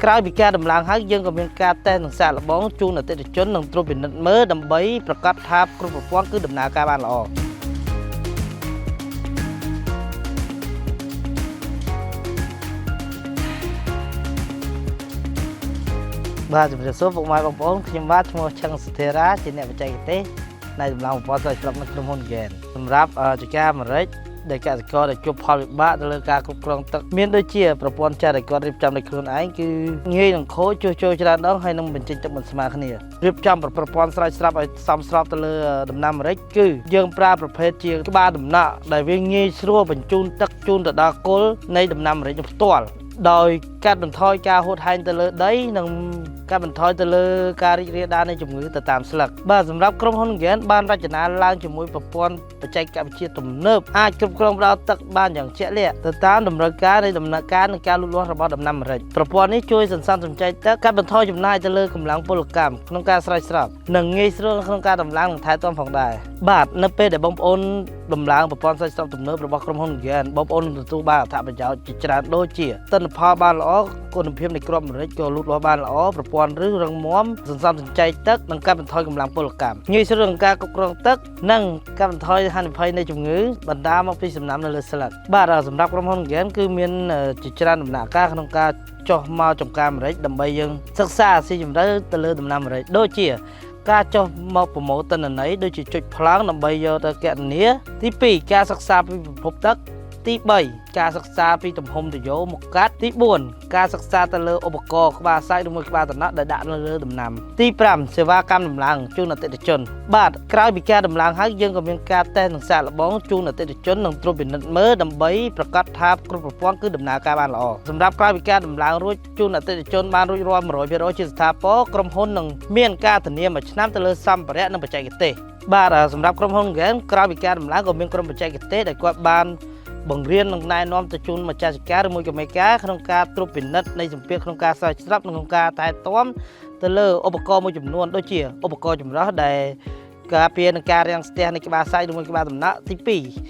ក្រោយពីការដំឡើងហើយយើងក៏មានការតេស្តនិងសាកល្បងជូនអតិថិជននិងត្រួតពិនិត្យមើលដើម្បីប្រកាសថាគ្រប់ប្រព័ន្ធគឺដំណើរការបានល្អ បាទជំរាបសួរពុកម៉ែបងប្អូនខ្ញុំបាទឈ្មោះឆឹងសុធេរាជាអ្នកបច្ចេកទេសនៃដំឡើងប្រព័ន្ធស្រោចស្រពនៅក្រុមហ៊ុន Gain សម្រាប់ចការអាមេរិកដែលកសិករដែលជួបផលវិបាកទៅលើការគ្រប់គ្រងទឹកមានដូចជាប្រព័ន្ធចាស់ដែលគាត់រៀបចំដោយខ្លួនឯងគឺងាយនឹងខូចជួសជុលច្រើនដងហើយនឹងបញ្ចេញទឹកមិនស្មើគ្នារៀបចំប្រព័ន្ធស្រោចស្រពឲ្យសមស្របទៅលើដំណាំអាមេរិកគឺយើងប្រើប្រភេទជាក្បាលដំណក់ដែលវាងាយស្រួលបញ្ជូនទឹកជូនទៅដល់គល់នៃដំណាំអាមេរិកនោះផ្ទាល់ដោយកាត់បន្ថយការហួតហែងទៅលើដីនិងកាត់បន្ថយទៅលើការរីករាលដាលនៃជំងឺទៅតាមស្លឹកបាទសម្រាប់ក្រុមហ៊ុន Gain បានរចនាឡើងជាមួយប្រព័ន្ធបច្ចេកវិទ្យាទំនើបអាចគ្រប់គ្រងផ្ដល់ទឹកបានយ៉ាងជាក់លាក់ទៅតាមតម្រូវការនៃដំណាក់កាលនិងការលូតលាស់របស់ដំណាំម្រេចប្រព័ន្ធនេះជួយសន្សំសំចៃទឹកកាត់បន្ថយចំណាយទៅលើកម្លាំងពលកម្មក្នុងការស្រោចស្រពនិងងាយស្រួលក្នុងការដំឡើងនិងថែទាំផងដែរបាទនៅពេលដែលបងប្អូនដំឡើងប្រព័ន្ធស្រោចស្រពទំនើបរបស់ក្រុមហ៊ុន Gain បងប្អូននឹងទទួលបានអត្ថប្រយោជន៍ជាច្រើនដូចជាទិន្នផលបានល្អគុណភាពនៃគ្រាប់ម្រេចក៏លូតលាស់បានល្អប្រព័ន្ធឫសរឹងមាំសន្សំសំចៃទឹកនិងកាត់បន្ថយកម្លាំងពលកម្មងាយស្រួលក្នុងការគ្រប់គ្រងទឹកនិងកាត់បន្ថយហានិភ័យនៃជំងឺបណ្ដាលមកពីសំណើមនៅលើស្លឹកបាទសម្រាប់ក្រុមហ៊ុន Gain គឺមានជាច្រើនដំណាក់កាលក្នុងការចុះមកចំការម្រេចដើម្បីយើងសិក្សាស៊ីជម្រៅទៅលើដំណាំម្រេចដូចជាការចុះមកប្រមូលទិន្នន័យដូចជាចុចប្លង់ដើម្បីយកទៅគណនាទី2ការសិក្សាពីប្រភពទឹកទី3ការសិក្សាពីទំហំទយោមុខកាត់ទី4ការសិក្សាទៅលើឧបករណ៍ក្បាលសាច់ឬមួយក្បាលតំណក់ដែលដាក់នៅលើដំណាំទី5សេវាកម្មដំឡើងជូនអតិថិជនបាទក្រោយពីការដំឡើងហើយយើងក៏មានការតេស្តនិងសាកល្បងជូនអតិថិជននិងត្រួតពិនិត្យមើលដើម្បីប្រកាសថាគ្រប់ប្រព័ន្ធគឺដំណើរការបានល្អសម្រាប់ក្រោយពីការដំឡើងរួចជូនអតិថិជនបានរួចរាល់100%ជាស្ថាពរក្រុមហ៊ុននឹងមានការធានាមួយឆ្នាំទៅលើសម្ភារៈនិងបច្ចេកទេសបាទសម្រាប់ក្រុមហ៊ុន Game ក្រោយពីការដំឡើងក៏មានក្រុមបច្ចេកទេសដែលគាត់បានបង្រៀននិងណែនាំទៅជូនម្ចាស់ចការឬមួយក៏មេការក្នុងការត្រួតពិនិត្យនៃសម្ពាធក្នុងការស្រោចស្រពនិងក្នុងការថែទាំទៅលើឧបករណ៍មួយចំនួនដូចជាឧបករណ៍ចម្រោះដែលការពារនឹងការរាំងស្ទះនៃក្បាលសាច់ឬមួយក្បាលតំណក់ទី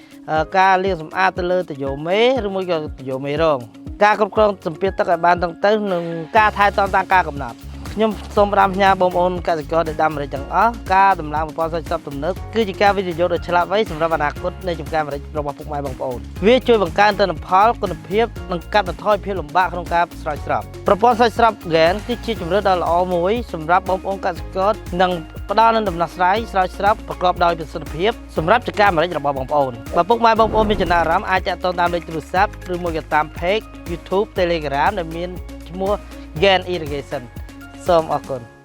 2ការលាងសម្អាតទៅលើតយោមេឬមួយក៏តយោមេរងការគ្រប់គ្រងសម្ពាធទឹកឲ្យបានត្រឹមត្រូវនិងការថែទាំតាមការកំណត់ខ្ញុំសូមផ្ដាំផ្ញើបងប្អូនកសិករដែលដាំម្រេចទាំងអស់ការដំឡើងប្រព័ន្ធស្រោចស្រពទំនើបគឺជាការវិនិយោគដ៏ឆ្លាតវៃសម្រាប់អនាគតនៃចំការម្រេចរបស់ពុកម៉ែបងប្អូនវាជួយបង្កើនទិន្នផលគុណភាពនិងកាត់បន្ថយភាពលំបាកក្នុងការស្រោចស្រពប្រព័ន្ធស្រោចស្រព Gain គឺជាជម្រើសដ៏ល្អមួយសម្រាប់បងប្អូនកសិករនិងផ្ដល់នូវដំណោះស្រាយស្រោចស្រពប្រកបដោយប្រសិទ្ធភាពសម្រាប់ចំការម្រេចរបស់បងប្អូនបើពុកម៉ែបងប្អូនមានចំណាប់អារម្មណ៍អាចតាក់ទងតាមលេខទូរស័ព្ទឬមួយក៏តាម Page YouTube Telegram ដែលមានឈ្មោះ Gain Irrigation សូមអរគុណ។